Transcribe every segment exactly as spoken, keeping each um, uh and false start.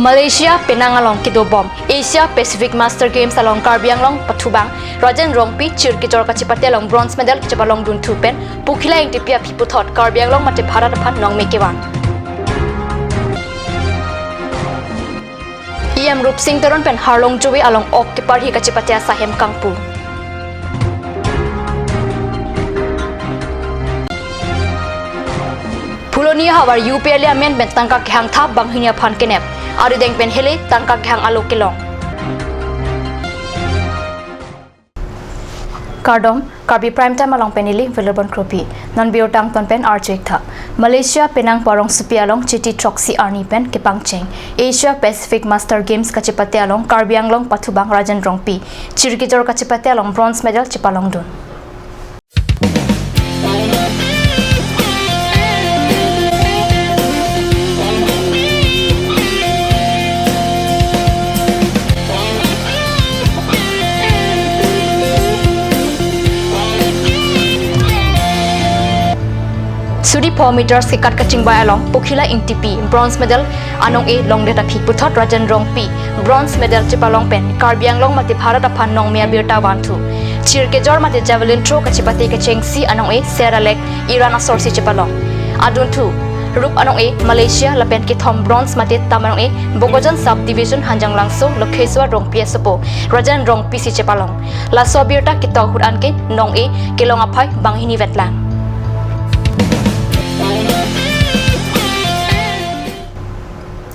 Malaysia penang along kedobom Asia Pacific Master Games along Karbi Anglong pathubang Rajen Rongpi chirkejor kachepate along bronze medal chepalongdunthu pen Pokhila Ingtipi aphi puthot Karbi Anglong mate Bharat aphan nongme kevang. E M Rupsing Teron pen Harlongjove along ok keparhi kachepate asaihem kangpu. Phuloni ahavar U P L A amen pen tangka kehang thap banghini aphan kenep. Arideng pen hele tangka kehang alo kelong. Kardom, Karbi Prime Time along pen neli Wilibon Kropi. Non birta angton pen arju-ik tha. Malaysia penang pu arongsopi along Chiti throksi arni pen kepangcheng Asia Pacific Master Games kachepate along Karbi Anglong pathubang Rajen Rongpi chirkejor kachepate along bronze medal chepalongdun. Suri four meters kekat kachingvai along Pokhila Ingtipi bronze medal anong-e longdet aphi puthot Rajen Rongpi bronze medal chepalong pen Karbi Anglong mate Bharat aphan nongme abirta vanthu. Chirkejor mate javelin throw kachepate kechengsi anong-e ser alek Iran asorsi chepalong. Adunthu rup anong-e Malaysia lapen kethom bronze mate tam anong-e Bokajan Sub Division Hanjanglangso Lokheswar Rongpi asopo Rajen Rongpi si chepalong. Laso abirta ketok ahut anke nong-e kelong aphai banghini vetlang.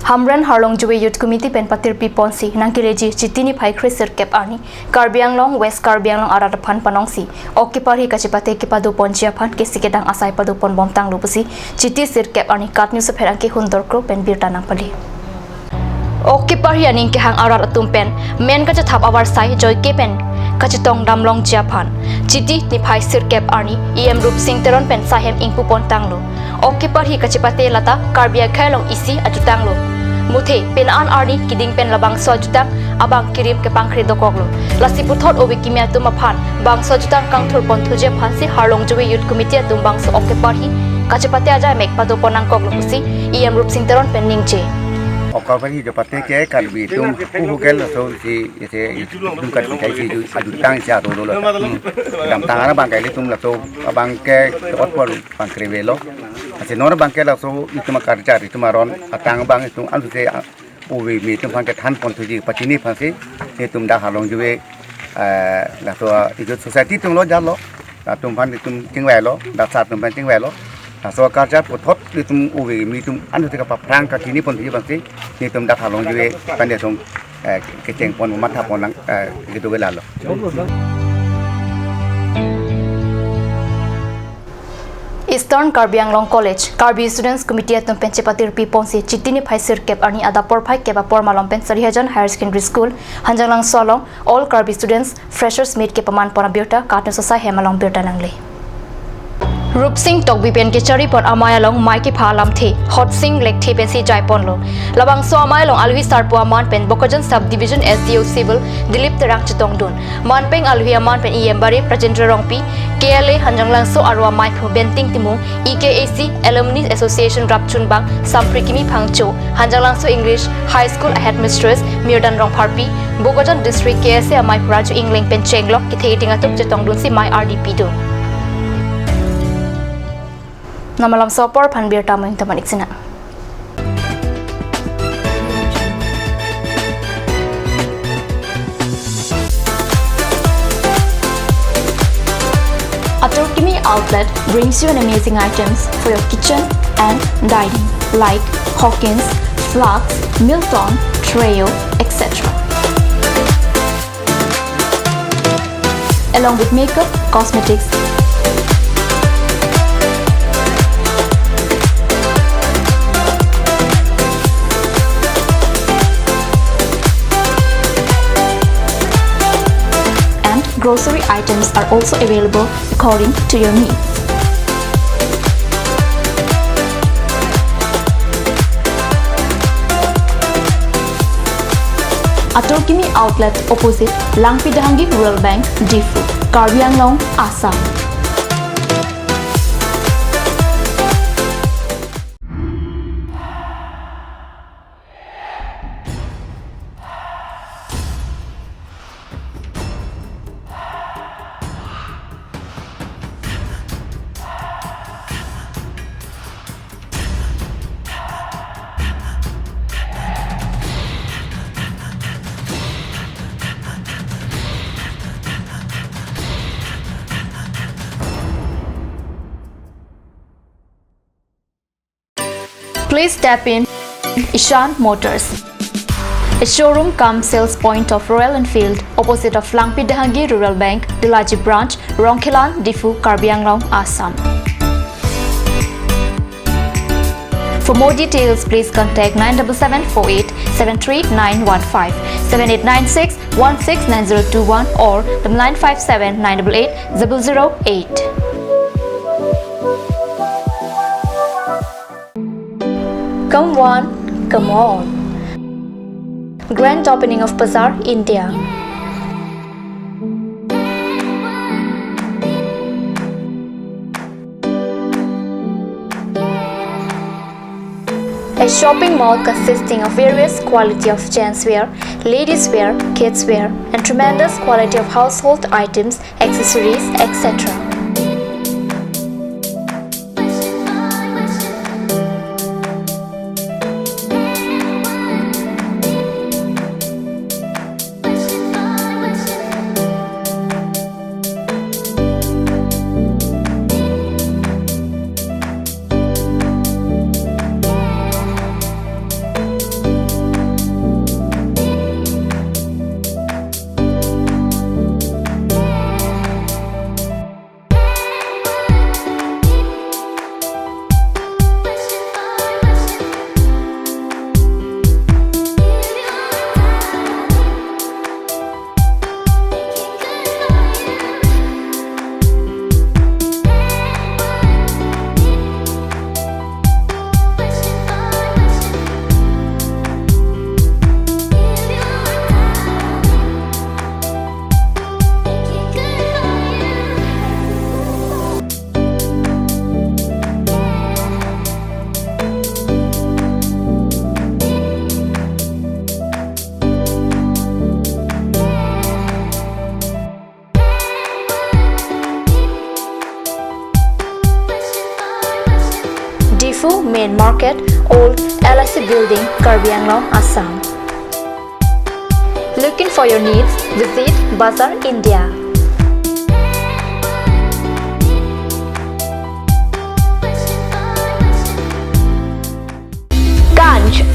Hamren Harlongjove Youth Committee pen patirpi ponsi nangkeleji Chiti niphai kre sirkep arni Karbi Anglong, West Karbi Anglong arat aphan panongsi ok keparhi kachepate kepadoponji aphan kesi kedang asai padoponbomtanglo pusi Chiti sirkep arni KAT News apher anke Hundor Kro pen birta nangpale. Ok keparhi aning kehang arat atum pen men kachethap avarsai joike pen kachetong damlongji aphan Chiti niphai sirkep arni E M Rupsing Teron pen saihem ingpupontanglo. Ok keparhi kachepate lata Karbi akhei along isi ajutanglo. Muthe pini an arni keding pen labangso ajutang abang kirim kepangkre dokoklo. Lasi puthot ove kimi atum aphan bangso ajutang kangthurponthuji aphansi Harlongjove Youth Committee atum bangso ok keparhi kachepate ajai mek padopon nangkoklo pusi E M Rupsing Teron pen ningje. Ok keparhi chepate ke Karbi atum uhukel laso si ese itum Karbi akhei si ju- ajutang si ato dolo. Hmm. Damtang arni abang ke ilitum laso abang ke otpor pangkrevelo. Lasi non abang ke laso itum akarjar itum aron atang abang itum anse a- ove kimi atum aphan kethanponthuji pachini aphansi itum dak Harlongjove, eh, laso, ah, youth society atumlo jalo. Latum aphan itum chingvailo, dak sar atum aphan chingvailo. Laso akarjar puthot itum ove kimi atum anse kapaphrang kachiniponthuji aphansi itum dak Harlongjove pen itum, eh, kechengpon mathapon lang, eh, kedo ke lalo. Eastern Karbi Anglong College Karbi Students Committee atum pen chepatirpi ponsi Chiti niphai sirkep arni adap porphai kep apor malom pen Sarihajan Higher Secondary School Hanjanglangso along All Karbi Students Freshers Meet kepamanpon abirta KAT News asaihem along birta nangle. Rupsing Tokbi pen kecharipon amei along mei kepha alamthe Hotsing Lekthe pensi jaiponlo. Labangso amei along alohi sarpo aman pen Bokajan Sub Division S D O Civil Dilip Terang chetongdun. Man pen alohi aman pen E M Bare Prajendra Rongpi, K L A Hanjanglangso aro ameiphu Benting Timung, E K A C Alumni Association rapchunbang Samphri Kimi Phangcho, Hanjanglangso English High School a Headmistress Mirdan Rongpharpi, Bokajan District K S A ameiphu Raju Ingleng pen chenglok kethe keding atum chetongdunsi mei ardi pidun. Namalam sopor aphan birta mo ingtaman iksina. Atur Kimi Outlet brings you an amazing items for your kitchen and dining, like Hawkins, flasks, Milton, Treo, et cetera, along with makeup, cosmetics, and grocery items are also available according to your needs. Atur Kimi Outlet, opposite Langpi Dahangi Rural Bank, Diphu, Karbi Anglong, Assam. Please step in Ishan Motors, a showroom cum sales point of Royal Enfield, opposite of Langpi Dehangi Rural Bank, Delaji Branch, Rongkhelan, Diphu, Karbi Anglong, Assam. For more details, please contact nine double seven four eight seven three nine one five, seven eight nine six one six nine zero two one or the nine five seven nine double eight double zero eight. Come one, come all. Grand opening of Bazaar India. A shopping mall consisting of various quality of gents wear, ladies wear, kids wear, and tremendous quality of household items, accessories, et cetera. Diphu Main Market, Old L I C Building, Karbi Anglong, Assam. Looking for your needs? Visit Bazaar India. Ganj.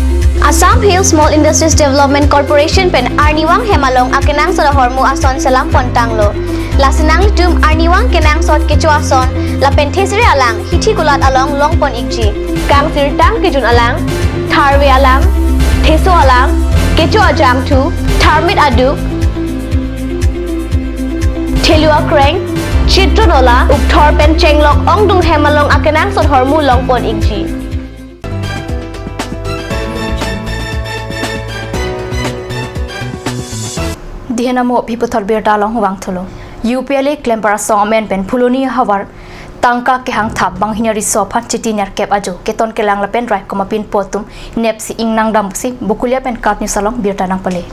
Assam Hill Small Industries Development Corporation pen arnivang hem along akenangsot ahormu ason selam pontanglo. Lasi nanglitum arnivang kenangsot kecho ason lapen thesere alang hithi kulat along longpon ikji. Kangsirtang kejun alang, tharve alang, theso alang, kecho ajangthu, tharmit aduk, thelu akreng, chitron ola, ukthor pen chenglok ongdung hem along akenangsot ahormu longpon ikji. Dihen amo aphi puthot birta along vangthulo. U P L A klempar asong amen pen Phuloni ahavar tangka kehang thap banghini ariso aphan Chiti nerkep ajo keton kelang lapen raikom apinpo atum nepsi ingnang dam pusi Bokolia pen KAT News along birta nangpale.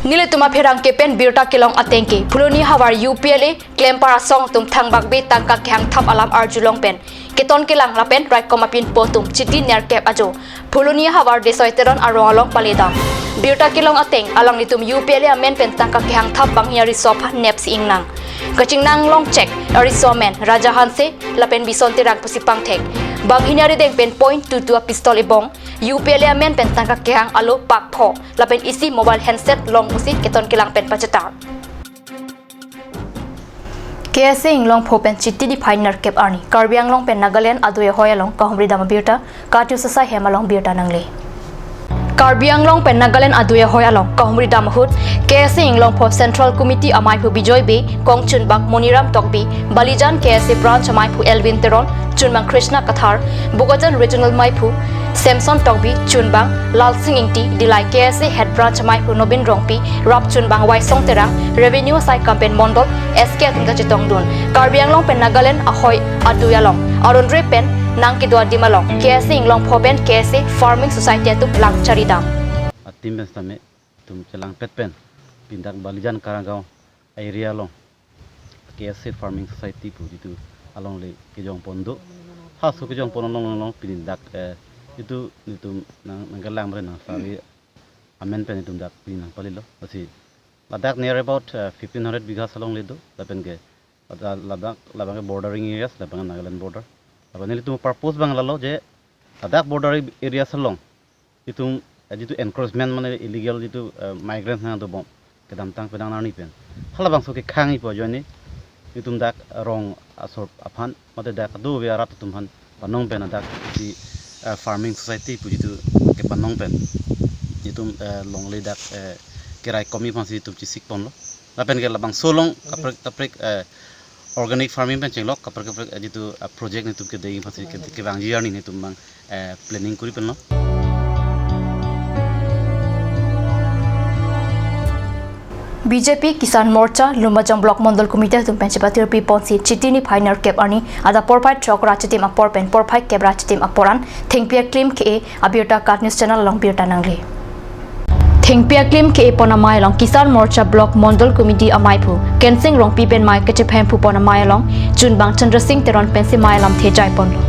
Nelitum apherangke pen birta kelong ateng ke Phuloni ahavar U P L A klempar asong atum thangbak be tangka kehang thap alam arjulong pen keton kelang lapen raikom apinpo atum Chiti nerkep ajo Phuloni ahavar Desoi Teron arong along pale dam. Birta kelong ateng alanglitum U P L A amen pen tangka kehang thap banghini ariso aphan nepsi ingnang. Kachingnang long chek ariso amen Raja Hanse lapen Bison Terang pusi pangthek. Banghini arideng pen point two two a pistol ebong U P L A amen pen tangka kehang alo pak pho lapen isi mobile handset long pusi keton kelang pen pachetar. K S A Inglongpho pen Chiti diphai nerkep arni Karbi Anglong pen Nagaland adui ahoi along kahumri dam abirta KAT News asai hem along birta nangle. Karbi Anglong pen Nagaland adui ahoi along kahumri dam ahut K S A Inglongpho Central Committee amaiphu Bijoy Bey, kongchunbang Moniram Tokbi, Balijan K S A Branch amaiphu Elvin Teron, chunbang Krishna Kathar, Bokajan Regional maiphu Samson Tokbi, chunbang Lalsing Ingti, Dillai K S A Head Branch amaiphu Nobin Rongpi, rap chunbang Waisong Terang, Revenue asai kam pen Mondol S K atum ta chetongdun. Karbi Anglong pen Nagaland ahoi adui along aron re pen nangkedo adim along K S A Inglongpho pen K S A Farming Society atum lang chari dam. Atim pen sitame itum chelangpet pen pini dak Balijan Karagaon area along K S A Farming Society pu jitu alongle kejongpon do. Halaso kejongpon along along pini dak, eh, itum nang nangkelang bre nang sari amen pen itum dak pini nangpalelo. Lasi ladak near about, eh, fifteen hundred bighas alongle do. Lapen ke ladak, ladak labang ke bordering areas, labang Nagaland border. Lapen nelitum purpose abang lalo je ladak border area along itum, eh, jitu encroachment mane illegal jitu, eh, migrant nangdobom kedamtang penang arni pen, halabangso kekhang ipo ajoine itum dak rong asor aphan mate dak do ave arat atum aphan panong pen dak si, eh, farming society pu jitu kepanong pen itum, eh, longle dak, eh, kerai komi aphansi itum chesik ponlo. Lapen ke labangso along kaprek kaprek, eh, organic farming pen chenglok kaprek kaprek, eh, jitu, eh, project nelitum kedei aphansi ke, kevangji arni nelitum abang, eh, planning kuri penlo. B J P Kisan Morcha Lumbajong Block Mondol Committee atum pen chepatirpi ponsi Chiti niphai nerkep arni adap porphai throk ra chitim apor pen porphai kep ra chitim apor an thengpi aklim ke-e abirta KAT News Channel along birta nangle. Thengpi aklim ke-e pon amei along Kisan Morcha Block Mondol Committee ameiphu Kensing Rongpi pen mei kachephem phu pon amei along chunbang Chandra Singh Teron pensi mei alamthe jai ponlo.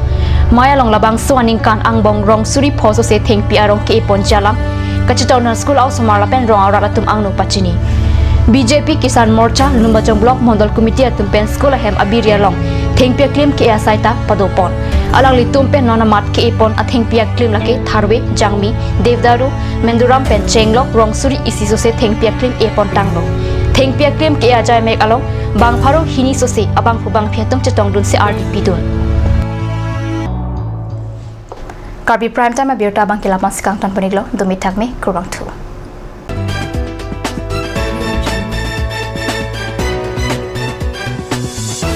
Mei along labangso aningkan angbong rong suri pho sose thengpi arong ke-e ponji alam kachetongdun school a-osomar lapen rong arat atum angno pachini. B J P Kisan Morcha Lumbajong Block Mondol Committee atum pen school ahem abiri along thengpi aklim ke-e asai ta pado pon. Alanglitum pen non amat ke-e pon athengpi aklim lake tharve, jangmi, devdaru, menduram pen chenglok rong suri isi sose thengpi aklim e pon tanglo. Thengpi aklim ke-e ajai mek along bang pharo hini sose abangphu bangphi atum chetongdunsi ardi pidun. Karbi Prime Time abirta abang ke la-ansi kangton pon-iklo, dumi thakme, kurvangthu.